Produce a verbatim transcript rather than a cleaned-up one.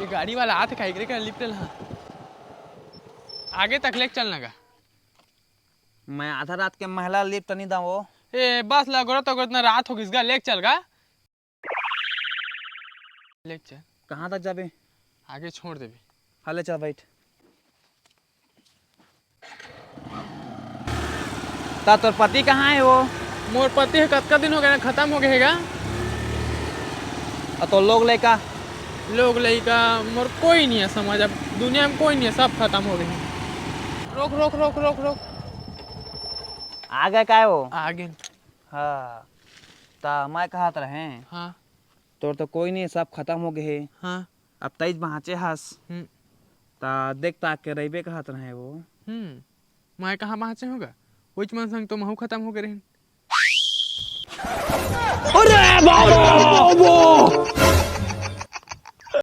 ये गाड़ी वाला आत हे का, एकरे करा लिफ्ट ला। आगे तक लेके चल ना गा। मैं आधा रात के महिला लिफ्ट नहीं दावो। ए, बस ला, गोरत गोरत ना रात हो गिस गा, लेके चल गा। लेके चल। कहाँ तक जाबे? आगे छोड़ देबे। हाँ, ले चल, बैठ। ता तोर पति कहाँ हे वो? मोर पति हे, कतका दिन हो गे ना, खतम हो गे हे गा। अउ तोर लोग लइका? लोग लइका मोर कोई नहीं हे, समझ, अब दुनिया में कोई नहीं हे, सब खतम हो गे हे। रोक, रोक, रोक, रोक, रोक। आ गे काय वो? आ गे। हाँ, ता मैं कहत रहें, हाँ। तोर तो कोई नहीं हे, सब खतम हो गे हे। हाँ। अब तइच बाँचे हस। हम्म। ता देख ताक के रहिबे कहत रहे वो। हम्म। मैं कहाँ बाँचे हों गा? ओइच मन संग तो महूँ खतम हो गे रहेन। अरे बाबा, बाबा!